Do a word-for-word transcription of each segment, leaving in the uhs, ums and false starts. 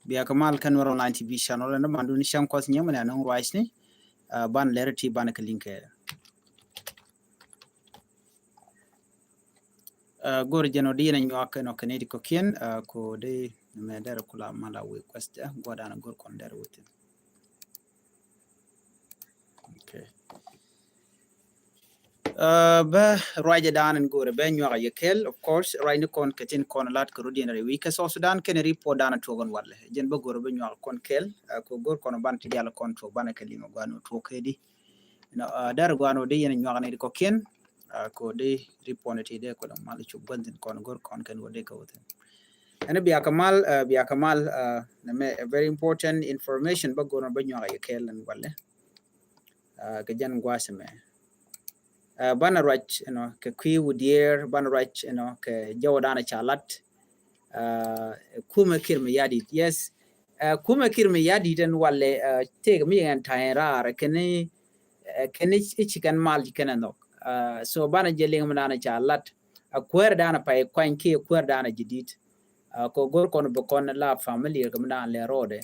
Bia kɛ mal kä Nuɛr Online T V channel, ɛn dämandu ni cäŋ kuɔth nyɛ mɛn ɛ nɔŋ ruacni. Ban lɛr ti ban kɛ link kɛ. Go̱r jɛn ɔ di yɛn nyuak kɛn ɔ kɛn di kɔkiɛn ko di mɛ dɛr kula mala wee kuɛth jɛ guadan go̱r kɔn dɛr wee thin. Okay. Bä ruacɛ dan in go̱rɛ bä nyuak a yɛ kɛl, of course, ruacni kɔn kɛ tin kɔn lat kɛ rodiɛn rɛ wi̱i̱ kɛ South Sudan kɛn report dan a tuɔk in walɛ. Jɛn bä go̱rɛ bä nyuak kɔn kɛl ko go̱r kɔn ban ti dial kɔn tuɔk banɛ kɛ liŋ a guan tuɔk kɛ di. Dɛr guan ɔ di yɛn nyuak ni di kɔkiɛn ko di report ni ti dee kɔn mal cu guan tin kɔn go̱r kɔn kɛn wä di kɛ wä thin. Ɛn bia kɛ mal, bia kɛ mal nɛ mɛ a very important information bä go̱r bä nyuak a yɛ kɛl in walɛ. Kɛ jɛn gua̱a̱th ɛmɛ. Banɛ ruac ɛnɔ kɛ kui̱ wi̱diɛɛr, banɛ ruac ɛnɔ kɛ jɔwä danɛ ca lat. Kumɛ Kiir Mayardit, yes. Kumɛ Kiir Mayardit ɛn walɛ tëëk mi yɛn ta̱a̱ ɛn raar kɛn kɛn i̱ ci kɛn mal ci kɛn ɛn nhɔk. So banɛ jɛ liŋ mi danɛ ca lat. A kuäär danɛ pay kuany kiɛ kuäär danɛ jidit. Kɛ go̱r kɔn bi kɔn la familiar kɛ mi danɛ lɛ rɔɔdɛ.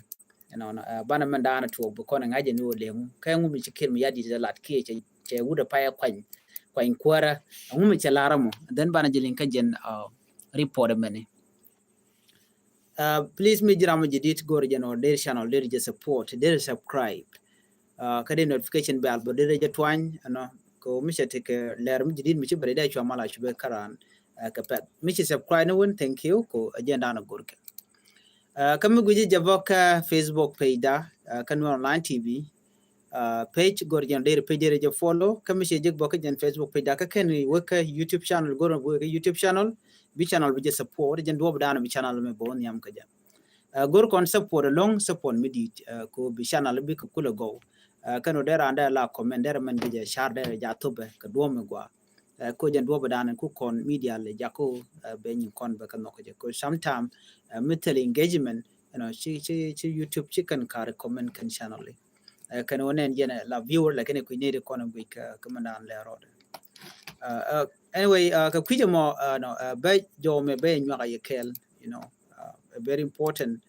Ɛnɔnɔ banɛ mɛn daanɛ tuɔɔk bi kɔn ŋa̱c ɛn ɣöö leŋu kɛ ŋu mi ci Kiir Mayardit lat kiɛ cɛ wut ɛ pay kuany kuany kuäärä. Ŋu mi cɛ lar ɛmɔ, and then banɛ jɛ liŋ kä jɛn report ɛmɛni. Please mi ji̱ ram mi jɛ dit go̱r jɛn ɔ der channel der jɛ support der subscribe. Kä dee notification bell bä dee jɛ tuany ɛnɔ kɛ mi cɛ tekɛ lɛr mi jɛ dit mi ci bɛ dee cua mal a cupɛ käran. Kɛ pɛth mi ci subscribe ni wun, thank you. Ko agenda ni go̱rkɛ. Kä mi guici jɛ bä kä Facebook page da kä Nuer Online T V page go̱r jɛn deri page deri jɛ follow. Kä mi ci jɛ bä kä jɛn Facebook page da kä kɛn wek kä YouTube channel go̱r wek kä YouTube channel bi channel bi jɛ support jɛn duɔp dan bi channel mi bä wä nhiam kä jɛn. Go̱r kɔn support along support mi dit ko bi channel bi kɛ kulɛ gɔw. Kɛn wä dee raan dee la comment dee rɛ mɛn bi jɛ share dee rɛ ja thopɛ kɛ duɔp mi gua. Ko jɛn duɔpɛ dan ku kɔn media lɛ jako bɛ nyin kɔn bɛ kɛ nhɔk jɛ ko sometime mi thil engagement, you know, ci ci ci YouTube ci kɛn ka recommend kɛn channel. Kɛn wä nɛn jɛn la viewer lakini kui̱ nɛy di kɔn guic kɛ kɛ mɛ dan lɛ rɔɔdɛ. Anyway, kɛ kui̱c ɛmɔ bɛ jɔw mɛ bɛ nyuak a yɛ kɛɛl, you know, very important.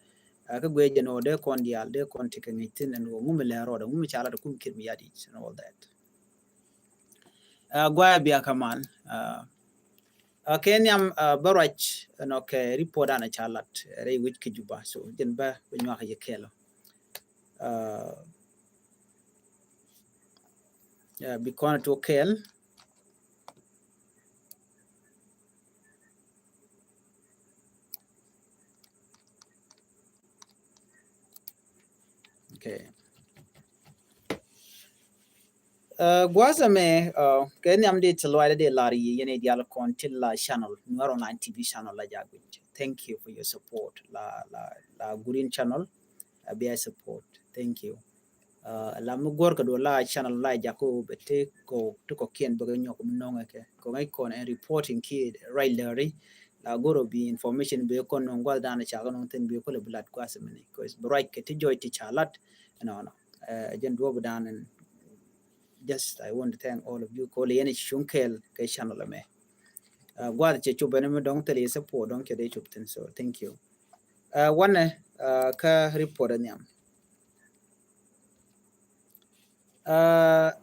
Kä guic jɛn wä dee kɔn diaal dee kɔn ti kɛ ŋi̱c thin ɛn wä ŋu mi lɛ rɔɔdɛ ŋu mi ca lat kum Kiir Mayardit and all that. Guay bia kaman. Kɛ nhiam bä ruac ɛnɔ kɛ report an a ca lat rɛy wi̱c kä Juba, so jɛn bä bä nyuak yɛ kɛɛl. Bi kɔn tuɔk kɛɛl. Okay. Gua̱a̱th ɛmɛ kɛ nhiam di ti luaydɛ di lar yi yɛn i̱ dial kɔn ti la channel Nuer Online T V channel la jaguic. Thank you for your support la la la green channel. A bia support. Thank you. La mi guɔr kɛ do la channel la jako bɛ ti ko ti ko kiɛn bɛ nyɔk mi nɔŋɛ kɛ ko ŋäc kɔn ɛn reporting ki right lɛri. La goro bi information bi kɔn nɔŋ gua̱a̱th dan ca kɔn nɔŋ thin bi kɔn bi lat gua̱a̱th mini cause bi right kɛ ti jɔy ti ca lat. Ɛnɔnɔ jɛn duɔp dan. Just I want to thank all of you. Kɔlɛ yɛn cuŋ kɛɛl kɛ channel ɛmɛ. Gua̱a̱th cɛ cop ɛn mi dɔŋ thil yɛ support dɔŋ cɛ dee cop thin, so thank you. Wanɛ kä report ɛ nhiam.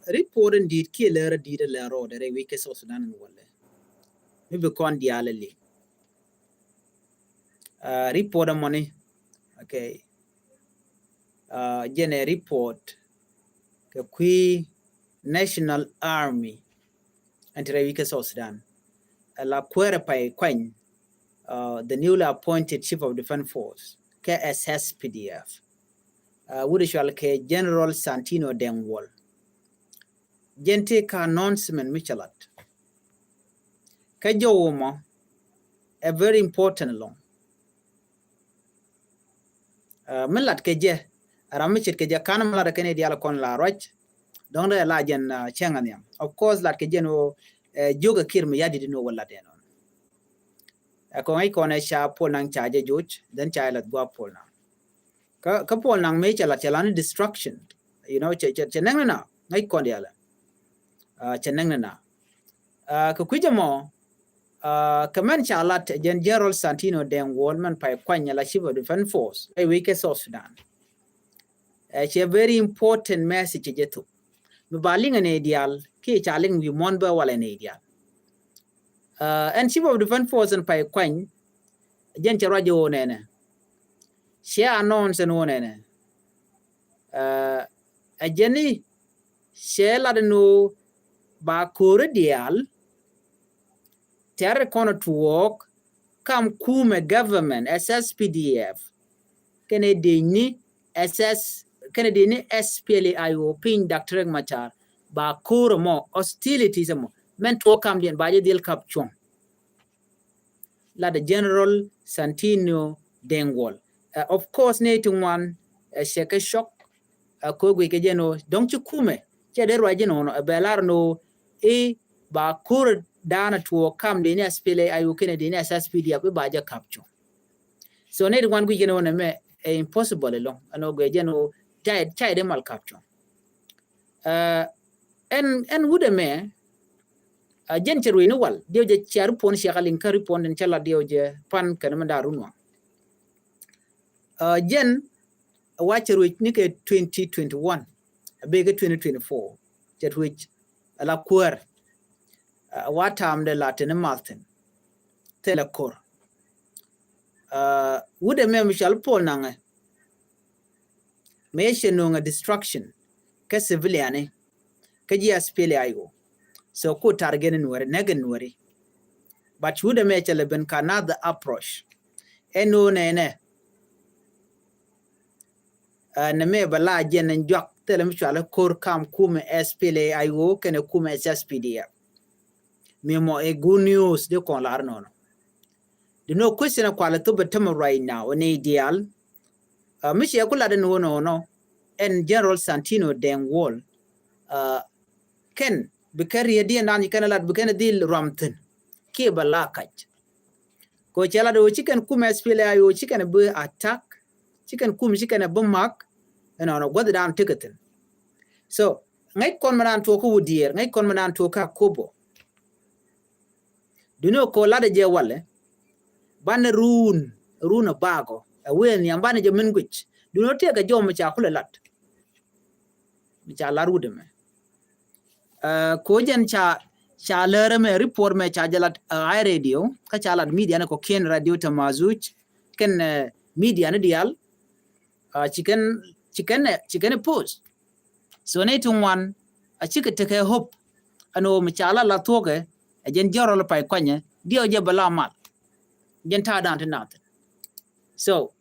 Report in dit kiɛ lɛr in dit in lɛr rɔɔdɛ rɛy wi̱c kɛ South Sudan in walɛ. Mi bi kɔn diaal in liŋ. Report in mɔni. Okay. Jɛn ɛ report kɛ kui̱ National Army. Ɛn ti rɛy wi̱c kɛ South Sudan. Ɛ la kuäärɛ pay kuany, the newly appointed Chief of Defense Force kɛ S S P D F. Wut cual kɛ General Santino Deng Wol. Jɛn ti ka announcement mi cɛ lat. Kä jɔw mɔ ɛ very important ɛlɔŋ. Mi lat kɛ jɛ ram mi ce̱tkɛ jɛ kan mi lat kɛ ni diaal kɔn la ruac. Dɔ̱ŋ dee la jɛn cɛŋ a nhiam. Of course lat kɛ jɛ ni wä jiök ɛ Kiir mi yadit ni wä lat ɛn ɔn. Ɛ kɔn ŋäc kɔn ɛ ca Paul Nang ca jɛ joc, then ca jɛ lat gua̱a̱p Paul Nang. Kä kä Paul Nang mëë cɛ lat cɛ lat ni destruction. You know, cɛ cɛ cɛ nɛŋ ni na ŋäc kɔn diaal. Cɛ nɛŋ ni na. Kɛ kui̱c ɛmɔ Kɛ mɛn ca lat jɛn General Santino Deng Wol mɛn pay kuany la Chief of Defense Force ɛ wec kɛ South Sudan. Ɛ cɛ very important message cɛ jɛ thuk. Mi ba liŋ ɛ nɛy diaal kiɛ ca liŋ wi̱i̱ muɔ̱n bä walɛ nɛy diaal. Ɛn Chief of Defense Force ɛn pay kuany jɛn cɛ ruac jɛ ɣöö nɛnɛ. Cɛ announce ɛn ɣöö nɛnɛ. Ɛ jɛn ni cɛ lat ɛn ɣöö ba ko̱ri diaal tɛr kɔn tuɔɔk kam kumɛ government S S P D F kɛnɛ dec ni S S kɛnɛ dec ni S P L A I O piny Doctor Riek Machar ba ko̱r ɛmɔ hostilities ɛmɔ mɛn tuɔɔk kamdiɛn ba jɛ dhil kap cuɔ̱ŋ. Lat General Santino Deng Wol. Of course ni ti ŋuan ɛ cɛ kɛ shock. Ɛ ko̱ guic kɛ jɛn ɣöö dɔ̱ŋ ci kumɛ cɛ dee ruac jɛn ɣöö ɛ bɛ lar ni ɣöö i̱ ba ko̱r da̱a̱n a tuɔɔk kam dee ni S P L A I O kɛnɛ dee ni S S P D F i̱ ba jɛ kap cuɔ̱ŋ. So ni ti ŋuan guic kɛn ɣöö nɛ mɛ ɛ impossible ɛlɔ̱ŋ ɛn ɣöö guic jɛn ɣöö cay dee mal kap cuɔ̱ŋ. Ɛn ɛn wut ɛmɛ a jɛn cɛ ruëëc ni wal diɛw jɛ cia ripuɔn ciɛk a liŋ kä ripuɔn den cɛ la diɛw jɛ pan kɛn mɛ da̱a̱ runwaŋ. Jɛn wa cɛ ruëëc ni kɛ twenty twenty one a bee kɛ twenty twenty four cɛ ruëëc a la kuäär. Wa taam dɛ la tini math thin thilɛ ko̱r. Wut ɛmɛ mi cɔal Paul Naŋɛ mëë cɛ no̱o̱ŋ a destruction kä civilian ni kä ji̱ S P L A I O. So ku target ni nuɛri nɛk ni nuɛri. But wut ɛmɛ cɛ lɛ ben ka another approach. Ɛn ɣöö nɛnɛ nɛ mɛ bɛ la jɛn ɛn juak thilɛ mi cualɛ ko̱r kam kumɛ S P L A I O kɛnɛ kumɛ S S P D F. Mi mɔ ɛ good news di kɔn lar nɔnɔ. Di no question kualɛ thop bɛ tämɛ right now ni diaal. Mi ciɛ ku lat ɛn ɣöö nɔnɔ ɛn General Santino Deng Wol kɛn bi kɛn riet diɛn dan ci kɛn lat bi kɛn dhil ruam thin kiɛ bɛ la kac. Kɛ cɛ lat ɣöö ci kɛn kumɛ S P L A I O ci kɛn bi attack ci kɛn kum ci kɛn bi mak. Ɛnɔnɔ gua̱th dan tekɛ thin. So ŋäc kɔn mɛ dan tuɔɔk kä Wudiɛɛr ŋäc kɔn mɛ dan tuɔɔk kä Akobo. Duni ɔ kɔ lat ɛ jɛ walɛ banɛ run run ɛ bakɔ ɛ wee nhiam banɛ jɛ min guic. Duni ɔ tëëkɛ jɔw mi ca kulɛ lat. Mi ca lar wut ɛmɛ. Ko jɛn ca ca lär ɛmɛ report mɛ ca jɛ lat ɛ radio kä ca lat media ni kɔ kiɛn radio tamazuc kɛn media ni diaal. Ci kɛn ci kɛn ci kɛn post. So ni ti ŋuan a cikɛ tekɛ hope. Ɛn ɣöö mi ca la la thuɔ̱kɛ ɛ jɛn jɔrɔl pay kuanyɛ diɛw jɛ bɛ la mal. Jɛn ta̱a̱ da̱a̱n ti nath. So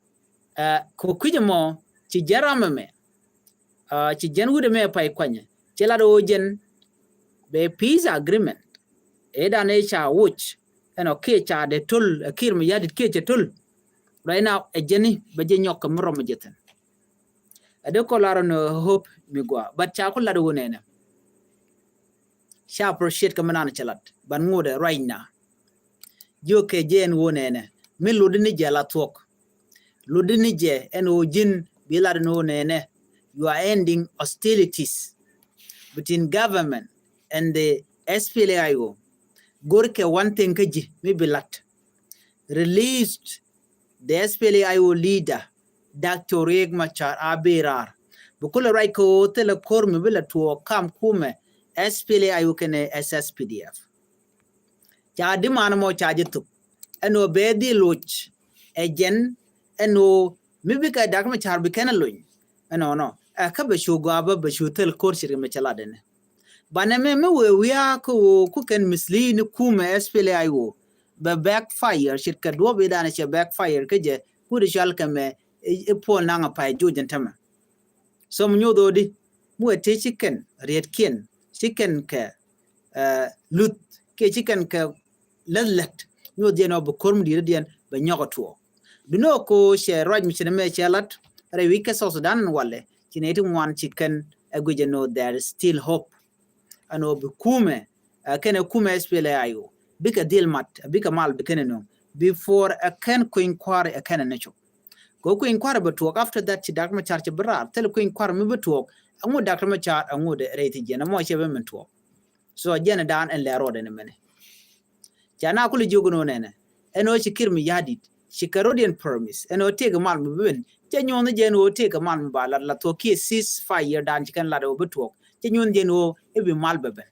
kɛ kui̱c ɛmɔ ci jɛn ram ɛmɛ ci jɛn wut ɛmɛ pay kuanyɛ ci lat ɣöö jɛn bɛ peace agreement. Ëë dan ëë ca woc ɛn ɔ kiɛ ca dee töl ɛ kiɛ mi ya̱dit kiɛ cɛ töl. Right now ɛ jɛn ni bɛ jɛ nyɔk kɛ mi rɔm jɛ thin. Ɛ dee kɔ lar ɛn hope mi gua but ca ku lat ɣöö nɛnɛ. Ca appreciate kɛ mi nan cɛ lat ban ŋot ɛ right now. Jiök kɛ jɛ ɛn ɣöö nɛnɛ mi lotdi ni jɛ la thuɔ̱k. Lotdi ni jɛ ɛn ɣöö ji̱n bi lat ɛn ɣöö nɛnɛ you are ending hostilities between government and the S P L A I O. Go̱rkɛ one thing kä ji̱ mi bi lat. Released the S P L A I O leader Doctor Riek Machar a bi raar. Bi kulɛ ruac kɛ ɣöö thilɛ ko̱r mi bi la tuɔɔk kam kumɛ S P L A I O kɛnɛ S S P D F. Ca diman mɔ ca jɛ thuk ɛn ɣöö bɛ dhil loc ɛ jɛn ɛn ɣöö mi bikɛ Dak Machar bi kɛn ɛ lony. Ɛnɔnɔ ɛ kä bɛ cu gɔaa bä bɛ cu thil ko̱r ci ri mɛ cɛ lat ɛnɛ. Banɛ mɛ mi wee wiaa kä ɣöö ku kɛn mislead ni kumɛ S P L A I O bɛ backfire ce̱tkɛ duɔ̱ɔ̱p i̱ danɛ cɛ backfire kä jɛ kut i̱ cual kɛ mɛ i̱ puɔl naŋ a pay joc ɛn tämɛ. So mi nyoth ɣöödi mi wee tëë ci kɛn rietkiɛn ci kɛn kɛ luth kiɛ ci kɛn kɛ läth lät. Nyoth jɛ nɔ bi ko̱r mi di̱i̱t diɛn bɛ nyɔk a tuɔɔk. Bi nɔ ko cɛ ruac mi ci ni mɛ cɛ lat rɛy wi̱c kɛ South Sudan in walɛ ci nɛ ti ŋuan ci kɛn ɛ guic ɛ nɔ there is still hope. Ɛn ɔ bi kumɛ ɛ kɛn ɛ kumɛ S P L A I O bikɛ dhil mat bikɛ mal bi kɛn ɛ nɔ before ɛ kɛn kui̱ny kua̱r ɛ kɛn ɛ ni cop. Kɛ kui̱ny kua̱r bɛ tuɔɔk after that ci Dak Machar ci bi raar thil kui̱ny kua̱r mi bi tuɔɔk. Ɛŋu Dak Machar ɛŋu dee rɛy thi jiɛn ɛmɔ cɛ bɛ min tuɔɔk. So jiɛn dan ɛn lɛ ruɔdɛ ni mɛni. Ca na kul jiök ni wä nɛnɛ. Ɛn wä ci Kiir Mayardit ci kɛ rot yɛn promise ɛn wä tëëk mal mi bi ben. Cɛ nyuɔn jɛ ɛn wä tëëk mal mi ba lat la thuɔk kiɛ ceasefire dan ci kɛn lat wä bi tuɔk. Cɛ nyuɔn jɛ ɛn wä i̱ bi mal bɛ ben.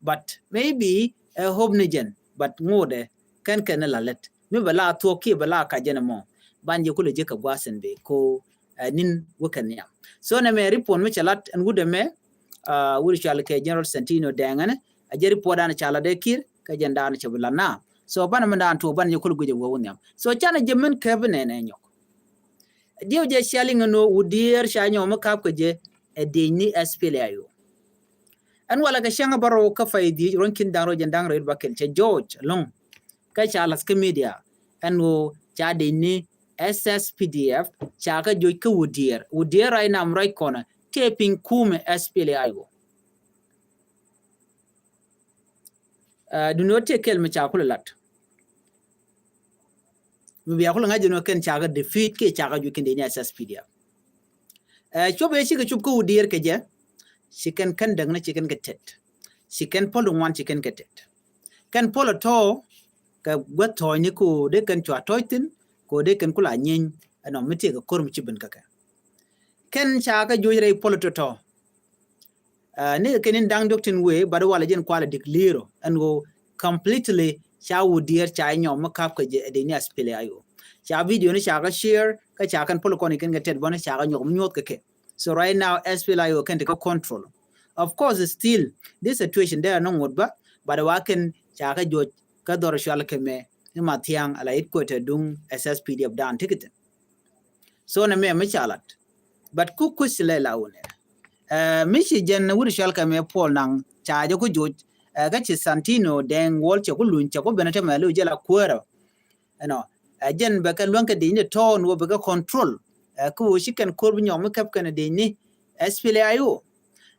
But maybe ɛ hope ni jɛn, but ŋuudɛ kɛn kɛn ni la lät mi bɛ la thuɔk kiɛ bɛ la ka jɛn ɛmɔ. Ban jɛ kulɛ jɛ kɛ gua̱a̱th ɛn bɛ ko ɛ nin wä kɛn nhiam. So nɛ mɛ report mi cɛ lat ɛn wut ɛmɛ, wut cual kɛ General Santino Dɛŋ ɛn ɛ jɛ report dan ca lat ɛ Kiir kɛ jɛn dan cɛ bi lat na. So banɛ mi dan tuɔk banɛ jɛ kulɛ guic ɛ wä wä nhiam. So canɛ jɛ min kɛ bi nɛnɛ nyɔk. Diɛw jɛ cia liŋ ɛn wä wut diɛɛr ca nyɔk mi kap kɛ jɛ ɛ dieny ni S P L A I O. Ɛn walɛ kɛ cäŋ bärɔw kä pay dhiec ruɔ̱n ki̱n da̱ŋ rɛw jɛn da̱ŋ rɛw ba kɛl cɛ George Lɔŋ. Kä ca lath kä media ɛn ɣöö ca dec ni S S P D F ca kä joc kä wut diɛɛr. Wut diɛɛr right now ruac kɔnɛ tëë piny kumɛ S P L A I O. Duŋni ɣöö tëë kɛl mi ca kulɛ lat. Mi bia kulɛ ŋa̱c jɛ ni ɣöö kɛn ca kä defeat kiɛ ca kä joc kɛn dec ni S S P D F. Ɛ cuɔp ëë cikɛ cup kä wut diɛɛr kɛ jɛ. Ci kɛn kɛn däkni ci kɛn kɛ tɛt. Ci kɛn puɔl ti ŋuan ci kɛn kɛ tɛt. Kɛn puɔl ɛ tɔ̱ kɛ guäth tɔ̱ɔ̱cni kɛ ɣöö dee kɛn cua tɔ̱ɔ̱c thi̱n kɛ ɣöö dee kɛn kula nyieeny ɛnɔ mi tëëkɛ ko̱r mi ci ben kä kɛ. Kɛn ca kɛ joc rɛy puɔl tɔ̱tɔ̱. Ni kɛ kɛn in da̱ŋ diɔ̱k tin wee bat walɛ jɛn kualɛ declare ɛn ɣöö completely ca wut diɛɛr ca inyɔk mi kap kɛ jɛ ɛ dec ni S P L A I O. Ca video ni ca kɛ share kä ca kɛn puɔl kɔn ikɛn kɛ tɛt bɔni ca kɛ nyɔk mi nyuɔth kɛ kɛ. So right now S P L A I O kɛn ti kä control. Of course still this situation dee anɔ ŋot bä bat wa kɛn ca kɛ joc kä dhɔr cual kɛ mɛ ni ma thiaŋ ala it kuɛ tɛ duŋ S S P D F dan ti kɛ thin. So nɛ mɛ mi ca lat. But ku question lɛ la wunɛ. Mi ci jɛn wut cual kɛ mɛ puɔl naŋ ca jɛ ku joc kä ci Santino Dɛŋ Wol cɛ ku luny cɛ ku ben ɛ tɛmɛ li wä jɛ la kuäärä. Ɛnɔ ɛ jɛn bɛ kɛ luäŋ kɛ dec ni tɔɔn wä bɛ kɛ control. Ɛ kä wä ci kɛn ko̱r bi nyɔk mi kɛp kɛn dec ni S P L A I O.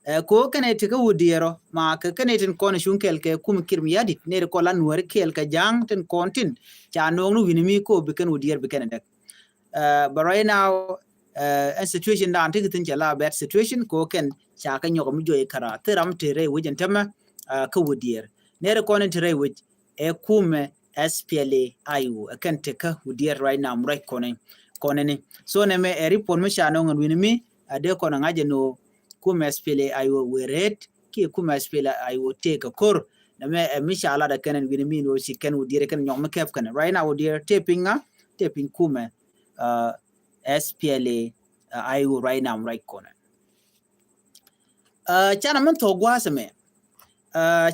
Ɛ ko kɛn ɛ ti kä wut diɛɛr ɔ ma kɛ kɛn ɛ tin kɔn cuŋ kɛl kɛ kum Kiir Mayardit ni ri kɔn la nuääri kɛl kɛ ja̱a̱ŋ tin kɔn tin ca no̱o̱ŋ ni wi̱ni mi ko bi kɛn wut diɛɛr bi kɛn ɛ däk. But right now ɛn situation dan ti kɛ thin cɛ la bad situation ko kɛn ca kɛ nyɔk mi juɔc kara thil ram ti rɛy wec ɛn tämɛ kä wut diɛɛr. Ni ri kɔn in ti rɛy wec ɛ kumɛ S P L A I O ɛ kɛn tekä wut diɛɛr right now mi ruac kɔnɛ kɔnɛ ni. So nɛ mɛ ɛ report mi ca nɔŋ ɛn wi̱ni mi a dee kɔn ɛ ŋa̱c ɛn ɣöö kumɛ S P L A I O wee reet kiɛ kumɛ S P L A I O tëëkɛ ko̱r. Nɛ mɛ ɛ mi ca lat ɛ kɛn ɛn wi̱ni mi ɛn ɣöö ci kɛn wut diɛɛr ɛ kɛn nyɔk mi kɛp kɛn right now wut diɛɛr tëë piny ŋa tëë piny kumɛ S P L A I O right now mi ruac kɔnɛ. Canɛ min thok gua̱a̱th ɛmɛ.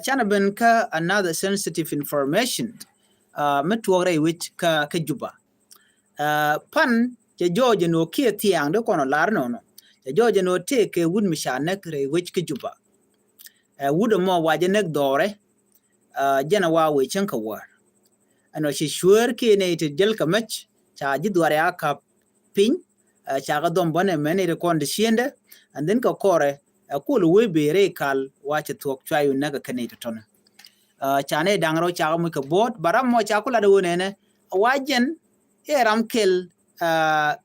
Canɛ ben kä another sensitive information mi tuɔɔk rɛy wec kä kä Juba. Pan cɛ jɔɔc ɛn ɣöö kiɛ thiaŋ dee kɔn ɔ lar nɔnɔ cɛ jɔɔc ɛn ɣöö tëëkɛ wut mi ca näk rɛy wec kä Juba. Wut ɛmɔ wa jɛ näk dhɔrɛ. Jɛn ɛ wa wee cäŋ kɛ wäär. Ɛn ɔ ci cueer kiɛ nɛy ti jäl kɛ mäc ca ji̱ dhuar ya kap piny. Ca kɛ dhɔm bänɛ mɛn nɛy ti kɔn ti ciendɛ. And then kɛ kɔrɛ ɛ kul wee bee rɛy kal wa cɛ thuɔk cua yu näk kɛ nɛy ti tɔnɛ. Ca nɛy da̱ŋ rɛw ca kɛ muc kɛ bo̱o̱t ba ram mɔ ca kul lat ɛ wee nɛnɛ. Wa jɛn i̱ ram kɛl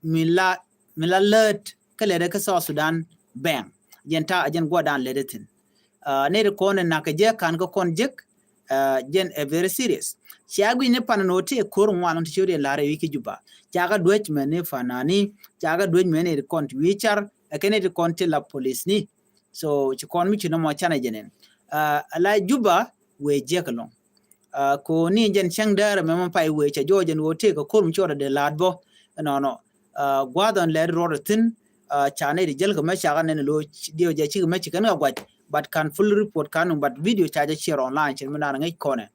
mi la mi la läät kä lätdɛ kä South Sudan bɛŋ. Jɛn ta jɛn guɔdan lätdɛ thi̱n. Nɛy ti kɔn ɛ na̱k kɛ jɛ kan kä kɔn jek. Jɛn ɛ very serious. Cia gui̱c ni pan ni ɣöö tëë ko̱r ŋuan ti ciöt yɛ la̱r ɛ wi̱i̱ kä Juba. Ca kɛ duec mɛn ni fanani ca kɛ duec mɛn nɛy ti kɔn ti wi̱i̱ car ɛ kɛ nɛy ti kɔn ti la police ni. So ci kɔn mi ci nɔmɔ canɛ jɛ nɛn. Ala Juba wee jiɛk ɛlɔ̱ŋ. Ko ni jɛn cäŋ däärä mɛmɛ pay wee cɛ jɔɔc ɛn ɣöö tëëkɛ ko̱r mi cɔɔdɛ dee la̱a̱t bä. Ɛnɔnɔ gua̱a̱th ɔn lɛɛt ruɔt thi̱n. Ca nɛy ti jäl kɛ mɛ cakɛ nɛn lo̱o̱ diɛw jɛ cikɛ mɛ cikɛn kɛ guac. But kan full report kan nuŋ but video ca jɛ share online cin mi naan ŋäc kɔnɛ.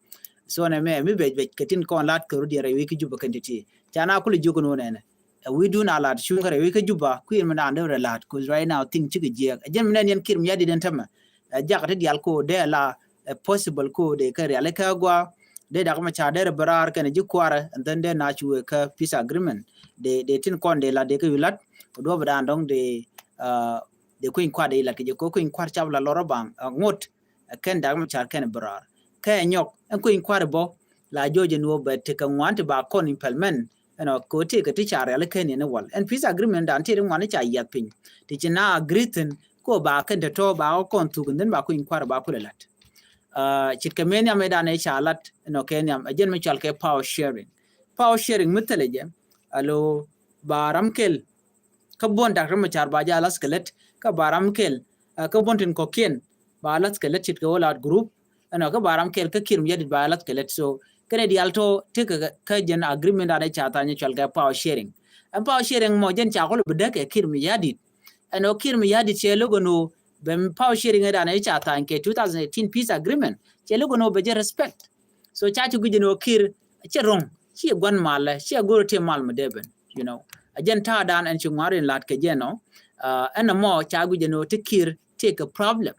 So nɛ mɛ mi bec bec kɛ tin kɔn la̱a̱t kɛ rut diɛn rɛy wi̱i̱ ki Juba kɛn ti ti ca na kulɛ jiök ɛn ɣöö nɛnɛ. Ɛ wi̱i̱ dun a la̱a̱t cuŋ kɛ rɛy wi̱i̱ ki Juba kui̱n mi naan dee rɛ la̱a̱t 'cause right now thing cikɛ jiɛɛk ɛ jɛn mi nɛn yɛn Kiir Mayardit ɛn tämɛ. Ɛ jakä ti diaal ko dee la ɛ possible ko dee kä riali kä gua. Dee dak ma ca dee rɛ bɛ raar kɛn ji̱ kuarɛ and then dee na cu wee kä peace agreement. Dee dee tin kɔn dee la dee kä yu lat. Kɛ duɔp dan dɔŋ dee dee kui̱ny kuar dee lat kɛ jɛ ko kui̱ny kuar cap la lɔr baŋ ŋot. Kɛn dak ma car kɛn bɛ raar kɛ nyɔk ɛn kui̱ny kuar bɔ la jɔjɛ ni wä bɛ tekɛ ŋuan ti ba kɔn implement. Ɛn ɔ ko tëëkɛ ti ca riali kɛn yɛn wal ɛn peace agreement dan tëë ti ŋuan ca yiath piny ti ci na agree thin. Ko ba kɛn te tɔ ba kɔn thuk and then ba kui̱ny kuar ba kulɛ lat. Ce̱tkɛ mëë nhiam ëë dan ëë ca lat ɛnɔ kɛ nhiam ɛ jɛn mi cɔal kɛ power sharing. Power sharing mi thilɛ jɛ alo ba ram kɛl kä buɔ̱n Doctor Machar ba jɛ a lath kɛ lät kä ba ram kɛl kä buɔ̱n tin kɔ̱kiɛn ba lath kɛ lät ce̱tkɛ wä lat group ɛnɔ kä ba ram kɛl kä Kiir Mayardit ba lath kɛ lät. So kɛnɛ diaal tɔ tekɛ kä jɛn agreement dan ëë ca tha̱a̱ny cɔal kɛ power sharing. Ɛn power sharing mɔ jɛn ca kɔl bi däk kɛ Kiir Mayardit. Ɛnɔ Kiir Mayardit cɛ lo̱k ɛn ɣöö bɛ power sharing ëë dan ëë ca tha̱a̱ny kɛ two thousand eighteen peace agreement cɛ lo̱k ɛn ɣöö bɛ jɛ respect. So ca ci guic ɛn ɣöö Kiir cɛ ro̱ŋ ci gua̱n malɛ ci a go̱r ti mal mi dee ben. You know, a jɛn ta̱a̱ dan ɛn ci ŋuan rin lat kɛ jɛn ɔ ɛn ɛmɔ ca guic ɛn ɣöö ti Kiir tekɛ problem.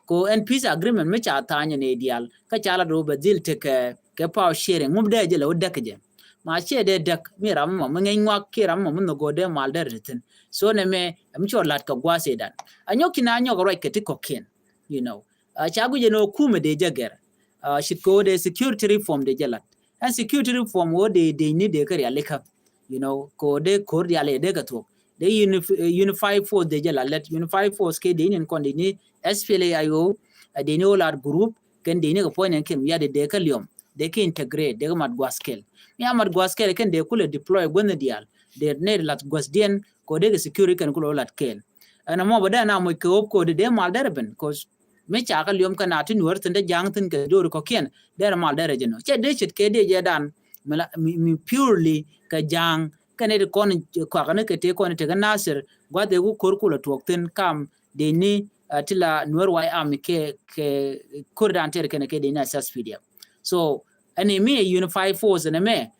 Ko ɛn peace agreement mi ca tha̱a̱ny ɛn ëë diaal kä ca lat ɣöö bɛ dhil tekɛ kɛ power sharing ŋum dee jɛ lɛ wä däk kɛ jɛ. Ma ciɛ dee däk mi ram mɔ mi ŋäc ŋuak kiɛ ram mɔ mi nhɔk go̱o̱r dee mal dee ri thi̱n. So nɛ mɛ ɛm cuɔ lat kɛ gua̱a̱th ëë dan a nyɔk ci na nyɔk ruac kɛ ti kɔ̱kiɛn. You know, ca guic ɛn ɣöö kumɛ dee jɛ gɛr. Ce̱tkɛ ɣöö dee security reform dee jɛ lat. Ɛn security reform ɣöö dee dee ni dee kä rialikä. You know, kɛ ɣöö dee ko̱r diaal ëë dee kɛ thuɔ̱k dee unified force dee jɛ lat lɛt unified force kɛ dee ni kɔn dee ni SPLA-IO dee ni wä lat group kɛn dee ni kɛ puɔ̱ny nɛn kɛn wiat dee kä liɔm dee kä integrate dee kä mat gua̱a̱th kɛl. Mi a mat gua̱a̱th kɛl kɛn dee kulɛ deploy guänh diaal dee nɛy lath gua̱thdiɛn kɛ ɣöö dee kɛ security kɛn kulɛ wä lat kɛl. Ɛn ɛmɔ bɛ dee na moc kɛ ɣöp kɛ ɣöö dee dee mal dee rɛ ben 'cause mi ca kä liɔm kä na ti nuɔr thi̱n te ja̱a̱ŋ thi̱n kɛ jo̱o̱ri kɔ̱kiɛn dee rɛ mal dee rɛ jɛ nɔ cɛ dee ce̱tkɛ dee jɛ dan mi purely kɛ ja̱a̱ŋ kɛn iti kɔn kɔakani kɛ tëë kɔn iti kɛ Nasir gua̱th ëë ku ko̱r kulɛ tuɔɔk thi̱n kam dee ni ti la nuɔr way am kɛ kɛ ko̱r dan tɛr kɛn kɛ dee ni a SSPDF. So ɛn imi unified force ɛn ɛmɛ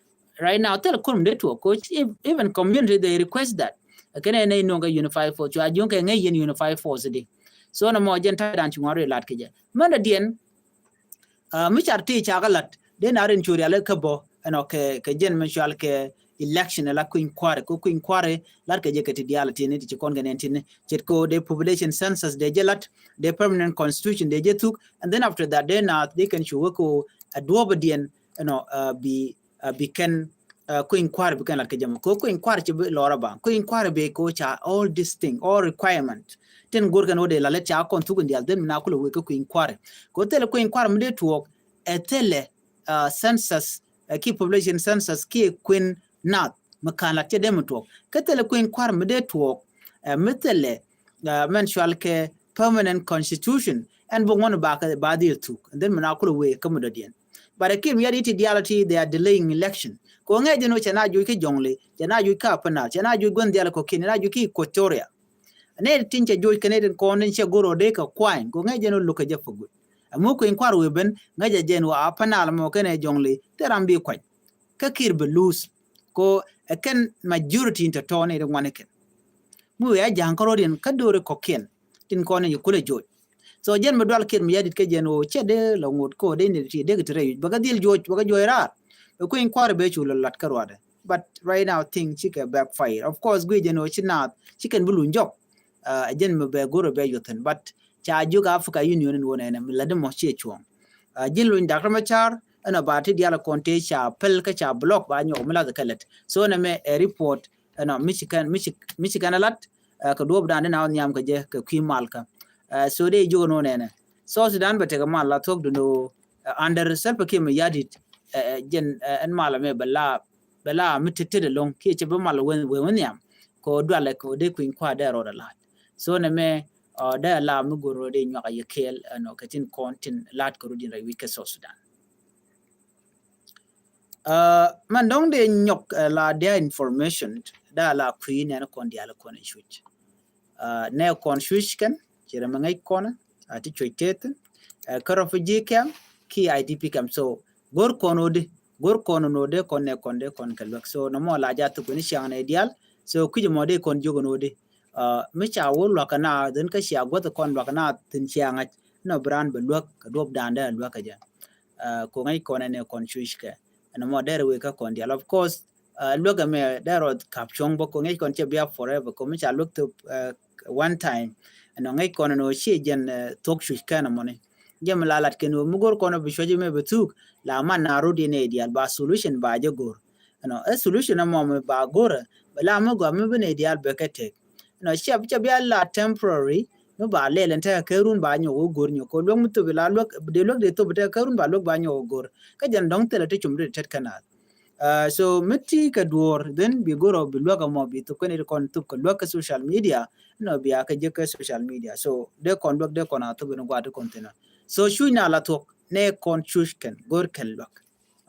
right now thil kum de tuɔk ko even community they request that. Kene ne nuŋ kɛ unified force cua juŋ kɛ ŋäc yɛn unified force di. So na mɔ jɛn ta̱a̱ dan ci ŋuan ri lat kɛ jɛ mɛn da diɛn. Mi car ti ca kɛ lat de na rin curi alɛ kɛ bɔ ɛnɔ kɛ kɛ jɛn mi cual kɛ election la kui̱ny kuari ko kui̱ny kuari lat kɛ jɛ kɛ ti dial ti ni ti ci kɔn kɛ nɛn ti ni ce̱tkɛ de population census de jɛ lat de permanent constitution de jɛ thuk and then after that de na de kɛn cu wä ko a duɔp diɛn ɛnɔ bi bi kɛn kui̱ny kua̱r bi kɛn lat kɛ jɛ mɔ ko kui̱ny kua̱r ci bi lɔra ba kui̱ny kua̱r bi ko ca all this thing all requirement tin go̱r kɛn wä de la lɛ ca kɔn thuk in dial then mi na kulɛ wek kä kui̱ny kua̱r ko thilɛ kui̱ny kua̱r mi de tuɔk ɛ thilɛ census ki population census ki kui̱n nath mi kan lat cɛ de mi tuɔk kä thilɛ kui̱ny kua̱r mi de tuɔk mi thilɛ mɛn cual kɛ permanent constitution ɛn bi ŋuɔn ba dhil thuk and then mi na kulɛ wee kä mi dɔ̱diɛn. But ɛ kim yat iti diality they are delaying election. Ko ŋɛ jɛ no cɛ na juc kä Jɔŋli cɛ na juc kä Apanal cɛ na juc guän dial kɔ kin na juc kä Equatoria. Ne tin cɛ juc kɛ ne tin kɔn tin cɛ goro de kɛ kuany ko ŋɛ jɛ no lukɛ jɛ fo gut. Amu ko in kuar wee ben ŋɛ jɛ jɛ no Apanal mɔ kɛnɛ Jɔŋli te ram bi kuany. Kä Kiir bi lose ko ɛ kɛn majority in tɔtɔ ne tin ŋuani kɛn. Mu wee a ja̱a̱ŋ kä rot in kä dori kɔkiɛn tin kɔn in yɛ kulɛ juc. So jɛn mi dual Kiir Mayardit kä jɛn ɣöö cɛ dee lɔ ŋot kä ɣöö dee nɛy ti dee kɛ ti rɛy wi̱c bɛ kɛ dhil juɔc bɛ kɛ juɔc raar. Bɛ kui̱ny kua̱r bɛ cu lɔ lat kä ruadɛ. But right now thing cikɛ backfire. Of course guic jɛn ɣöö ci naath ci kɛn bi luny jɔk. Ɛ jɛn mi bɛ go̱r bɛ yuɔth thi̱n but ca jiök Africa Union in ɣöö nɛnɛ mi lätdi mɔ ciɛ cuɔ̱ɔ̱ŋ. Ji̱n luny Doctor Machar ɛn ɔ ba ti diaal kɔn tëë ca päl kä ca block ba nyɔk mi lath kɛ lät. So nɛmɛ ɛ report ɛnɔ mi ci kɛn mi ci mi ci kɛn a lat. Kɛ duɔ̱ɔ̱p dan di na wä nhiam kɛ jɛ kɛ kui̱ mal kä. So dee jiök ɛn ɣöö nɛnɛ South Sudan bɛ tekɛ mal la thuɔ̱k dun ɣöö under Salva Kiir Mayardit. Jɛn ɛn mal ɛmɛ bɛ la bɛ la mi tet tet ɛlɔ̱ŋ kiɛ cɛ bɛ mal wee wee wä nhiam. Kɛ ɣöö dualɛ kɛ ɣöö dee kui̱ny kua̱r dee rɔɔdɛ la̱t. So nɛmɛ dee la mi go̱r ɣöö dee nyuak a yɛ kɛɛl ɛnɔ kɛ tin kɔn tin la̱t kɛ rut in rɛy wi̱c kɛ South Sudan. Mɛn dɔ̱ŋ dee nyɔk la dee information daa la kui̱ nɛn kɔn diaal kɔn in cuc. Nɛ kɔn cuc kɛn ci rɛ mɛ ŋäc kɔn a ti cuc teth. Kä refugee camp ki I D P camp so go̱r kɔn odi go̱r kɔn nɔ dee kɔn nɛ kɔn dee kɔn kɛ luäk so nɔmɔ la ja thuk ni ciaŋ nɛ diaal. So kui̱c mɔ dee kɔn jiök nɔ odi mi ca wä luäk kɛ na dhin kä cia guäth kɔn luäk kɛ na thin cia ŋa̱c nɔ bi raan bɛ luäk kɛ duɔp dan dee luäk kɛ jɛ. Ko ŋäc kɔn ɛn ɛ kɔn cuc kɛ ɛn mɔ dɛr wek kä kɔn dial of course. Luäk ɛmɛ dɛr ɔ kap cuɔ̱ŋ bä ko ŋäc kɔn cɛ bia forever ko mi ca luäk thop one time. Ɛn ɔ ŋäc kɔn ɛn ɔ ci jɛn thok cuc kɛn ɛmɔni. Jɛ mi la lat kɛn ɔ mi go̱r kɔn ɔ bi cuɔ̱c ɛmɛ bi thuk la man na rot in ɛ dial ba solution ba jɛ go̱r. Ɛn ɔ ɛ solution ɛmɔ mi ba go̱r ɛ bɛ la mi gɔaa mi bi nɛ dial bɛ kɛ tek. Ɛn ɔ cɛ cɛ bia la temporary. Mi ba lɛl ɛn tekɛ kärun ba nyɔk wä go̱r nyɔk kɛ luäk mi thop ila luäk dee luäk dee thop tekɛ kärun ba luäk ba nyɔk wä go̱r. Kä jɛn dɔ̱ŋ thilɛ ti cum ri tet kɛ naath. Uh, so mi ti kɛ duɔ̱ɔ̱r dhin bi go̱r ɔ bi luäk ɛmɔ bi thop kɛn ri kɔn thop kɛ luäk kɛ social media. Nɔ bia kɛ jek kɛ social media. So dee kɔn luäk dee kɔn a thop in gua̱a̱t ti kɔn thin ɔ. So cuc na la thuɔk nɛ kɔn cuc kɛn go̱r kɛn luäk.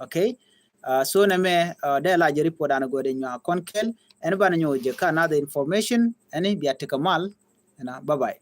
Okay. Uh, so nɛ mɛ uh, dee la jɛ report an go̱r dee nyuak kɔn kɛl. Ɛn banɛ nyɔk jɛ kä another information. Ɛn bia tekɛ mal. Ɛn bye bye.